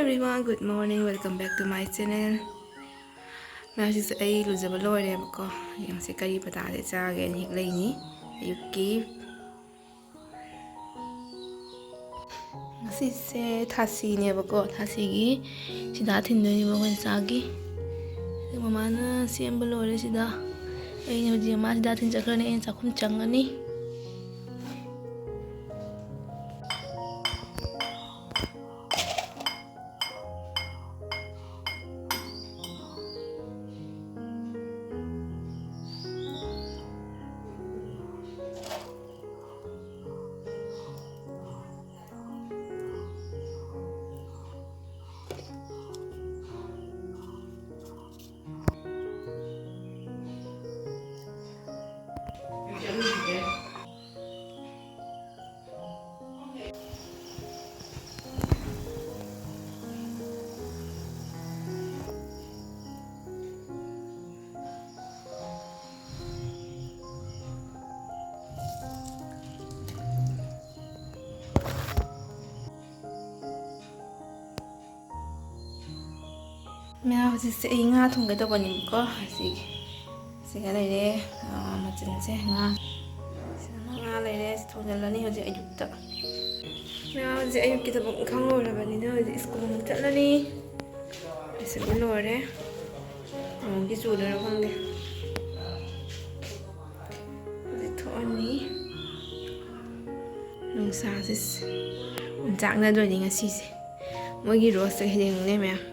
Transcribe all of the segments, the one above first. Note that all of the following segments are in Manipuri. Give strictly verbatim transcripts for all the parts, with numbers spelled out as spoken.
Everyone, good morning, welcome back to my channel. ꯃꯌꯥꯝꯁꯤꯁꯨ ꯑꯩ ꯂꯨꯖꯕ ꯂꯣꯏꯔꯦꯕꯀꯣ꯫ ꯌꯦꯡꯁꯦ ꯀꯔꯤ ꯄꯇꯥꯗ ꯆꯥꯒꯦꯅ ꯍꯦꯛ ꯂꯩꯅꯤ ꯑꯌꯨꯛꯀꯤ꯫ ꯉꯁꯤꯁꯦ ꯊꯥꯁꯤꯅꯦꯕꯀꯣ, ꯊꯥꯁꯤꯒꯤ ꯁꯤꯗꯥ ꯊꯤꯟꯗꯣꯏꯅꯦꯕ ꯑꯩꯈꯣꯏ ꯆꯥꯒꯤ꯫ ꯑꯗꯨ ꯃꯃꯥꯅ ꯁꯦꯝꯕ ꯂꯣꯏꯔꯦ ꯁꯤꯗ꯫ ꯑꯩꯅ ꯍꯧꯖꯤꯛ ꯃꯥ ꯁꯤꯗꯥ ꯊꯤꯟ ꯆꯠꯈ꯭ꯔꯅꯤ, ꯑꯩꯅ ꯆꯥꯛꯈꯨꯝ ꯆꯪꯉꯅꯤ꯫ ꯃꯌꯥꯝ, ꯍꯧꯖꯤꯛꯁꯦ ꯑꯩ ꯉꯥ ꯊꯣꯡꯒꯦ ꯇꯧꯕꯅꯦꯕꯀꯣ꯫ ꯍꯧꯖꯤꯛ ꯁꯤꯒ ꯂꯩꯔꯦ, ꯑꯥ, ꯃꯆꯜꯁꯦ ꯉꯥ꯫ ꯁꯤꯗ ꯉꯥ ꯂꯩꯔꯦ, ꯁꯤ ꯊꯣꯡꯖꯤꯜꯂꯅꯤ ꯍꯧꯖꯤꯛ ꯑꯌꯨꯛꯇ꯫ ꯃꯌꯥꯝ, ꯍꯧꯖꯤꯛ ꯑꯌꯨꯛꯀꯤ ꯊꯕꯛ ꯏꯪꯈꯥꯡ ꯂꯣꯏꯔꯕꯅꯤꯅ ꯍꯧꯖꯤꯛ ꯁ꯭ꯀꯨꯜ ꯑꯃꯨꯛ ꯆꯠꯂꯅꯤ꯫ ꯂꯣꯏꯁꯤꯟꯕ ꯂꯣꯏꯔꯦ꯫ ꯑꯃꯨꯛꯀꯤ ꯆꯨꯗꯣꯏꯔꯥ ꯈꯪꯗꯦ꯫ ꯍꯧꯖꯤꯛ ꯊꯣꯛꯑꯅꯤ꯫ ꯅꯨꯡꯁꯥꯁꯦ ꯑꯣꯝꯆꯥꯛꯅꯗꯣꯏꯅꯤ ꯉꯁꯤꯁꯦ꯫ ꯃꯣꯏꯒꯤ ꯔꯣꯁꯁꯦ ꯌꯦꯡꯉꯨꯅꯦ ꯃꯌꯥꯝ꯫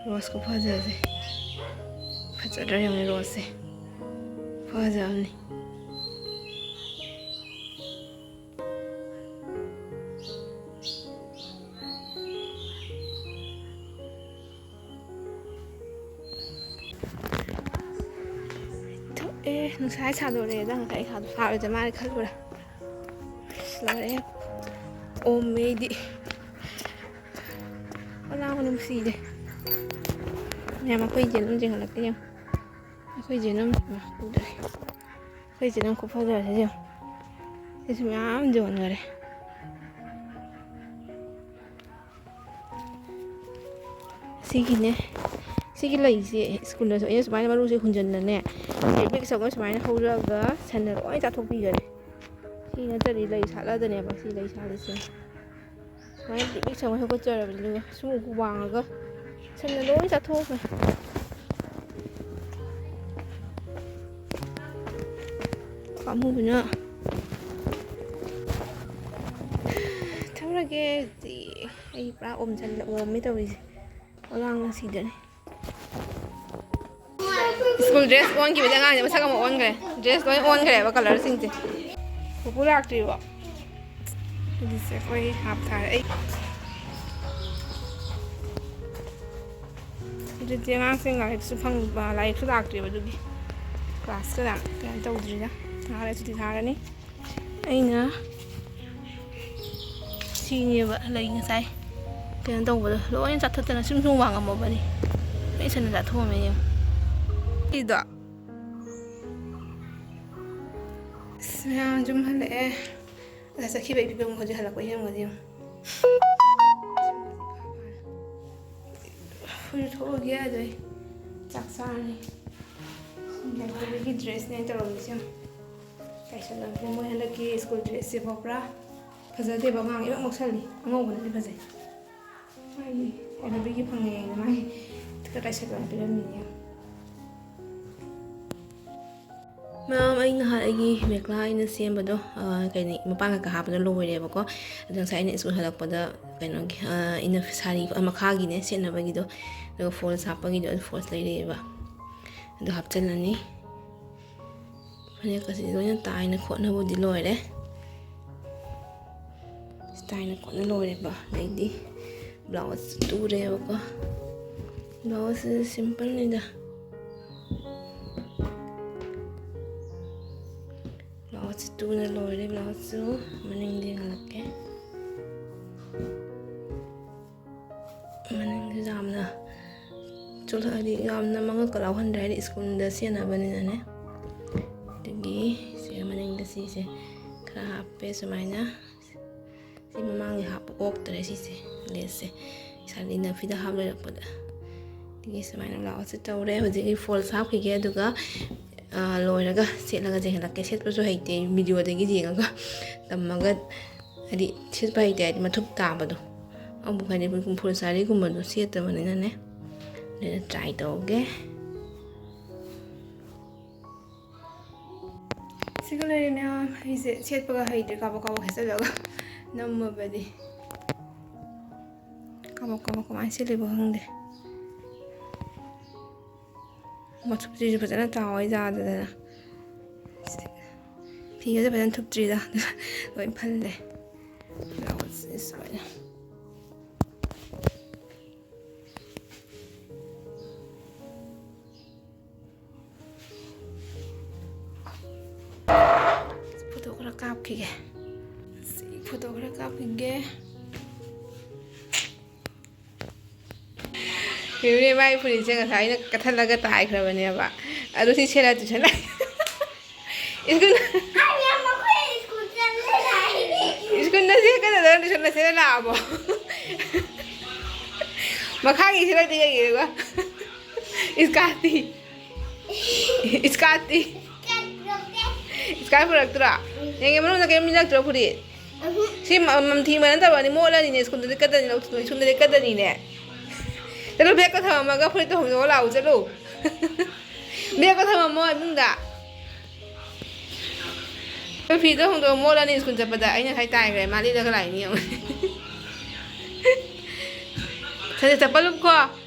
ꯔꯣꯁ ꯈꯨꯐꯖꯁꯦ꯫ ꯐꯖꯗ꯭ꯔꯥ ꯌꯦꯡꯉꯨꯅꯦ ꯔꯣꯁꯁꯦ꯫ ꯐꯖꯕꯅꯤ꯫ ꯊꯣꯛꯑꯦ, ꯅꯨꯡꯁꯥ ꯁꯥꯗꯣꯔꯛꯑꯦꯗ꯫ ꯉꯁꯥꯏ ꯏꯁꯥꯗꯣ ꯁꯥꯔꯣꯏꯗ ꯃꯥꯜꯂꯦ ꯈꯜꯂꯨꯔꯦ꯫ ꯑꯁ, ꯂꯣꯏꯔꯦ꯫ ꯑꯣꯝꯃꯦ ꯑꯩꯗꯤ꯫ ꯑꯣꯂꯥꯡꯕ ꯅꯨꯡꯁꯤꯔꯦ꯫ ꯃꯌꯥꯝ, ꯑꯩꯈꯣꯏ ꯌꯦꯟ ꯑꯃ ꯆꯤꯡꯈꯠꯂꯛꯀꯦ ꯌꯦꯡꯉꯨ꯫ ꯑꯩꯈꯣꯏ ꯌꯦꯟ ꯑꯃ ꯎꯗ꯭ꯔꯦ꯫ ꯑꯩꯈꯣꯏ ꯌꯦꯟ ꯑꯃ ꯈꯨꯐꯖꯁꯦ ꯌꯦꯡꯉꯨ꯫ ꯁꯤꯁꯨ ꯃꯌꯥꯝ ꯌꯣꯟꯈꯔꯦ꯫ ꯁꯤꯒꯤꯅꯦ, ꯁꯤꯒꯤ ꯂꯩꯁꯦ ꯁ꯭ꯀꯨꯜꯗꯁꯨ ꯑꯩꯅ ꯁꯨꯃꯥꯏꯅ ꯃꯔꯨꯁꯦ ꯍꯨꯟꯖꯟꯅꯅꯦ, ꯁꯤ ꯄꯤꯛ ꯁꯧꯒꯩ ꯁꯨꯃꯥꯏꯅ ꯍꯧꯔꯒ ꯁꯟꯅ ꯂꯣꯏ ꯆꯥꯊꯣꯛꯄꯤꯈꯔꯦ꯫ ꯁꯤ ꯅꯠꯇ꯭ꯔꯗꯤ ꯂꯩ ꯁꯥꯠꯂꯗꯅꯦꯕ ꯁꯤ ꯂꯩ ꯁꯥꯠꯂꯤꯁꯦ꯫ ꯁꯨꯃꯥꯏꯅ ꯄꯤꯛ ꯁꯧꯒꯩ ꯍꯧꯒꯠꯆꯔꯕꯅꯤ, ꯑꯗꯨꯒ ꯁꯨꯃꯨꯛ ꯋꯥꯡꯉꯒ ꯁꯟꯅ ꯂꯣꯏ ꯆꯥꯊꯣꯛꯈ꯭ꯔꯦ꯫ ꯄꯥꯝꯃꯨꯕꯅ꯫ ꯊꯝꯃꯒꯦ ꯑꯗꯨꯗꯤ꯫ ꯑꯩ ꯄꯨꯔꯥ ꯑꯣꯝꯁꯜꯂ ꯑꯣꯝꯃꯦ ꯇꯧꯔꯤꯁꯦ꯫ ꯑꯉꯥꯡ ꯑꯁꯤꯗꯅꯦ꯫ ꯁ꯭ꯀꯨꯜ ꯗ꯭ꯔꯦꯁ ꯑꯣꯟꯈꯤꯕꯗ ꯑꯉꯥꯡꯁꯦ ꯃꯁꯛ ꯑꯃ ꯑꯣꯟꯈ꯭ꯔꯦ꯫ ꯗ꯭ꯔꯦꯁ ꯂꯣꯏ ꯑꯣꯟꯈ꯭ꯔꯦꯕ ꯀꯂꯔꯁꯤꯡꯁꯦ꯫ ꯄꯨꯄꯨ ꯂꯥꯛꯇ꯭ꯔꯤꯕꯣ? ꯑꯗꯨꯁꯦ ꯑꯩꯈꯣꯏ ꯍꯥꯞ ꯊꯥꯔꯦ꯫ ꯑꯩ ꯑꯗꯨꯗꯤ ꯑꯉꯥꯡꯁꯤꯡ ꯂꯥꯏꯔꯤꯛꯁꯨ ꯐꯪꯕ, ꯂꯥꯏꯔꯤꯛꯁꯨ ꯂꯥꯛꯇ꯭ꯔꯤꯕ ꯑꯗꯨꯒꯤ ꯀ꯭ꯂꯥꯁꯀ ꯌꯥꯝ ꯀꯩꯅꯣ ꯇꯧꯗ꯭ꯔꯤꯗ꯫ ꯉꯥꯏꯍꯥꯛ ꯂꯩꯔ ꯁꯨꯇꯤ ꯊꯥꯔꯅꯤ꯫ ꯑꯩꯅ ꯁꯤꯅꯦꯕ ꯂꯩ ꯉꯁꯥꯏ ꯀꯩꯅꯣ ꯇꯧꯕꯗꯣ ꯂꯣꯏꯅ ꯆꯥꯊꯠꯇꯅ ꯁꯨꯝ ꯁꯨꯝ ꯋꯥꯡꯉꯝꯃꯕꯅꯤ꯫ ꯂꯣꯏ ꯁꯟꯅ ꯆꯥꯊꯣꯛꯑꯝꯃꯦ ꯌꯦꯡꯉꯣ꯫ ꯁꯤꯗꯣ꯫ ꯑꯁ, ꯃꯌꯥꯝ ꯌꯨꯝ ꯍꯜꯂꯛꯑꯦ꯫ ꯑꯗ ꯆꯠꯈꯤꯕꯒꯤ ꯐꯤꯕꯝ ꯍꯧꯖꯤꯛ ꯍꯜꯂꯛꯄ ꯌꯦꯡꯉꯣ ꯌꯦꯡꯉꯣ꯫ ꯐꯨꯔꯤꯠ ꯊꯣꯛꯑꯒꯦ ꯑꯗꯩ ꯆꯥꯛ ꯆꯥꯔꯅꯤ꯫ ꯂꯥꯏꯕ꯭ꯔꯦꯔꯤꯒꯤ ꯗ꯭ꯔꯦꯁꯅꯦ ꯑꯩꯅ ꯇꯧꯔꯝꯃꯤꯁꯦ ꯌꯦꯡꯉꯣ꯫ ꯇꯥꯏꯁꯜꯂꯝꯃꯦ꯫ ꯃꯣꯏ ꯍꯟꯗꯛꯀꯤ ꯁ꯭ꯀꯨꯜ ꯗ꯭ꯔꯦꯁꯁꯤꯕꯣ ꯄꯨꯔꯥ ꯐꯖꯗꯦꯕ, ꯑꯉꯥꯡ ꯏꯃꯛ ꯃꯛꯁꯜꯂꯤ꯫ ꯑꯉꯧꯕꯅꯗꯤ ꯐꯖꯩ꯫ ꯃꯥꯒꯤ ꯂꯥꯏꯕ꯭ꯔꯦꯔꯤꯒꯤ ꯐꯪꯉꯦꯅ ꯃꯥꯒꯤ ꯈꯔ ꯇꯥꯏꯁꯜꯂꯒ ꯄꯤꯔꯝꯃꯤꯅꯦ ꯌꯦꯡꯉꯣ꯫ ꯃꯌꯥꯝ, ꯑꯩ ꯅꯍꯥꯟ ꯑꯩꯒꯤ ꯃꯦꯈꯂꯥ ꯑꯩꯅ ꯁꯦꯝꯕꯗꯣ, ꯑ, ꯀꯩꯅꯣ, ꯃꯄꯥꯟ ꯀꯩꯀꯥ ꯍꯥꯞꯄꯗꯣ ꯂꯣꯏꯔꯦꯕꯀꯣ꯫ ꯑꯗꯣ ꯉꯁꯥꯏ ꯑꯩꯅ ꯁ꯭ꯀꯨꯜ ꯍꯜꯂꯛꯄꯗ ꯀꯩꯅꯣꯒꯤ, ꯑ, ꯏꯟꯅꯔ ꯁꯥꯔꯤ ꯃꯈꯥꯒꯤꯅꯦ ꯁꯦꯠꯅꯕꯒꯤꯗꯣ, ꯑꯗꯨꯒ ꯐꯣꯜꯁ ꯍꯥꯞꯄꯒꯤꯗꯣ, ꯑꯗꯨ ꯐꯣꯜꯁ ꯂꯩꯔꯛꯑꯦꯕ꯫ ꯑꯗꯨ ꯍꯥꯞꯆꯤꯜꯂꯅꯤ꯫ ꯐꯅꯦꯛ ꯑꯁꯤ ꯂꯣꯏꯅ ꯇꯥꯏꯅ ꯈꯣꯠꯅꯕꯨꯗꯤ ꯂꯣꯏꯔꯦ꯫ ꯇꯥꯏꯅ ꯈꯣꯠꯅ ꯂꯣꯏꯔꯦꯕ꯫ ꯑꯗꯩꯗꯤ ꯕ꯭ꯂꯥꯎꯁ ꯇꯨꯔꯦꯕꯀꯣ꯫ ꯕ꯭ꯂꯥꯎꯁꯁꯦ ꯁꯤꯝꯄꯜꯅꯤꯗ꯫ ꯕ꯭ꯂꯥꯎꯁꯁꯦ ꯇꯨꯅ ꯂꯣꯏꯔꯦ꯫ ꯕ꯭ꯂꯥꯎꯁꯁꯨ ꯃꯅꯤꯡꯗ ꯌꯦꯡꯍꯜꯂꯛꯀꯦ꯫ ꯃꯅꯤꯡꯁꯦ ꯌꯥꯝꯅ ꯆꯣꯠꯂꯛꯑꯗꯤ ꯌꯥꯝꯅ ꯃꯉꯛꯀ ꯂꯥꯎꯍꯟꯗ꯭ꯔꯦ, ꯍꯥꯏꯗꯤ ꯁ꯭ꯀꯨꯜꯗ ꯁꯦꯠꯅꯕꯅꯤꯅꯅꯦ꯫ ꯑꯗꯒꯤ ꯁꯤꯒ ꯃꯅꯤꯡꯗ ꯁꯤꯁꯦ ꯈꯔ ꯍꯥꯞꯄꯦ ꯁꯨꯃꯥꯏꯅ꯫ ꯁꯤ ꯃꯃꯥꯡꯒꯤ ꯍꯥꯞꯄ ꯑꯣꯛꯇ꯭ꯔꯦ ꯁꯤꯁꯦ, ꯂꯦꯁꯁꯦ꯫ ꯁꯥꯔꯤ ꯅꯥꯄꯤꯗ ꯍꯥꯞ ꯂꯩꯔꯛꯄꯗ꯫ ꯑꯗꯒꯤ ꯁꯨꯃꯥꯏꯅ ꯕ꯭ꯂꯥꯎꯁꯁꯦ ꯇꯧꯔꯦ꯫ ꯍꯧꯖꯤꯛꯀꯤ ꯐꯣꯜꯁ ꯍꯥꯞꯈꯤꯒꯦ, ꯑꯗꯨꯒ, ꯑ, ꯂꯣꯏꯔꯒ ꯁꯦꯠꯂꯒ ꯌꯦꯡꯍꯜꯂꯛꯀꯦ꯫ ꯁꯦꯠꯄꯁꯨ ꯍꯩꯇꯦ, ꯚꯤꯗꯤꯑꯣꯗꯒꯤ ꯌꯦꯡꯉꯒ ꯇꯝꯃꯒ, ꯍꯥꯏꯗꯤ ꯁꯦꯠꯄ ꯍꯩꯇꯦ, ꯍꯥꯏꯗꯤ ꯃꯊꯨꯞ ꯇꯥꯕꯗꯣ꯫ ꯑꯃꯨꯛ ꯍꯥꯏꯗꯤ ꯑꯩꯈꯣꯏ ꯐꯨꯜ ꯁꯥꯔꯤꯒꯨꯝꯕꯗꯣ ꯁꯦꯠꯇꯕꯅꯤꯅꯅꯦ꯫ ꯑꯗꯨꯅ ꯇ꯭ꯔꯥꯏ ꯇꯧꯒꯦ꯫ ꯁꯤꯒ ꯂꯩꯔꯦ ꯃꯌꯥꯝ꯫ ꯑꯩꯁꯦ ꯁꯦꯠꯄꯒ ꯍꯩꯇ꯭ꯔꯦ, ꯀꯥꯕꯛ ꯀꯥꯕꯛ ꯁꯦꯠꯆꯜꯂꯒ ꯅꯝꯃꯕꯗꯤ꯫ ꯀꯥꯕꯛ ꯀꯥꯕꯛ ꯀꯃꯥꯏꯅ ꯁꯦꯠꯂꯤꯕ ꯈꯪꯗꯦ꯫ ꯃꯊꯨꯞꯁꯤꯁꯨ ꯐꯖꯅ ꯇꯥꯎꯋꯦ ꯌꯥꯗꯗꯅ꯫ ꯐꯤꯒꯁꯦ ꯐꯖꯅ ꯊꯨꯞꯇ꯭ꯔꯤꯗ꯫ ꯂꯣꯏ ꯐꯜꯂꯦ꯫ ꯕ꯭ꯂꯥꯎꯁꯁꯦ ꯁꯨꯃꯥꯏꯅ꯫ ꯐꯣꯇꯣ ꯈꯔ ꯀꯥꯞꯈꯤꯒꯦ꯫ ꯁꯤ ꯐꯣꯇꯣ ꯈꯔ ꯀꯥꯞꯈꯤꯒꯦ꯫ ꯌꯦꯡꯉꯨꯅꯦ, ꯃꯥꯏ ꯐꯨꯔꯤꯠꯁꯦ ꯉꯁꯥꯏ ꯑꯩꯅ ꯀꯠꯊꯠꯂꯒ ꯇꯥꯏꯈ꯭ꯔꯕꯅꯦꯕ꯫ ꯑꯗꯨ ꯁꯤ ꯁꯦꯠꯂ ꯇꯨꯏꯁꯟ ꯂꯥꯛ-, ꯁ꯭ꯀꯨꯜ, ꯑꯩ ꯌꯥꯝ ꯃꯈꯣꯏ ꯁ꯭ꯀꯨꯜ ꯆꯠꯂꯦ ꯍꯥꯏꯅꯦ꯫ ꯁ꯭ꯀꯨꯜꯗ ꯁꯦꯠꯀꯗꯕ ꯇꯨꯏꯁꯟꯗ ꯁꯦꯠꯂ ꯂꯥꯛꯑꯕꯣ? ꯃꯈꯥꯒꯤ ꯁꯦꯠꯂꯗꯤ ꯀꯩꯒꯤꯅꯣ? ꯏꯁꯀꯥꯔꯠꯇꯤ? ꯏꯁꯀꯥꯔꯠꯇꯤ? ꯏꯁꯀꯥꯔꯠ ꯄꯨꯔꯛꯇ꯭ꯔꯣ? ꯌꯦꯡꯒꯦ, ꯃꯅꯨꯡꯗ ꯀꯔꯤꯝ ꯏꯜꯂꯛꯇ꯭ꯔꯣ ꯐꯨꯔꯤꯠ? ꯁꯤ ꯃ-, ꯃꯝꯊꯤ ꯃꯅꯝ ꯇꯧꯔꯛꯑꯅꯤ, ꯃꯣꯠꯂꯅꯤꯅꯦ, ꯁ꯭ꯀꯨꯜꯗꯗꯤ ꯀꯠꯇꯅꯤ, ꯁ꯭ꯀꯨꯜꯗꯗꯤ ꯀꯠꯇꯅꯤꯅꯦ꯫ ꯆꯠꯂꯨ, ꯕꯦꯒꯇꯣ ꯊꯝꯃꯝꯃꯒ ꯐꯨꯔꯤꯠꯇꯣ ꯍꯣꯡꯗꯣꯛꯑ ꯂꯥꯛꯎ, ꯆꯠꯂꯨ꯫ ꯕꯦꯒꯇꯣ ꯊꯝꯃꯝꯃꯣ ꯏꯃꯨꯡꯗ꯫ ꯐꯤꯗꯣ ꯍꯣꯡꯗꯣꯛꯑ ꯃꯣꯠꯂꯅꯤ ꯁ꯭ꯀꯨꯜ ꯆꯠꯄꯗ꯫ ꯑꯩꯅ ꯉꯁꯥꯏ ꯇꯥꯏꯈ꯭ꯔꯦ, ꯃꯥ ꯂꯤꯠꯂꯒ ꯂꯥꯛꯏꯅꯤ ꯌꯦꯡꯉꯨ꯫ ꯁꯟꯗꯦ ꯆꯠꯄ ꯂꯨꯞꯈꯣ꯫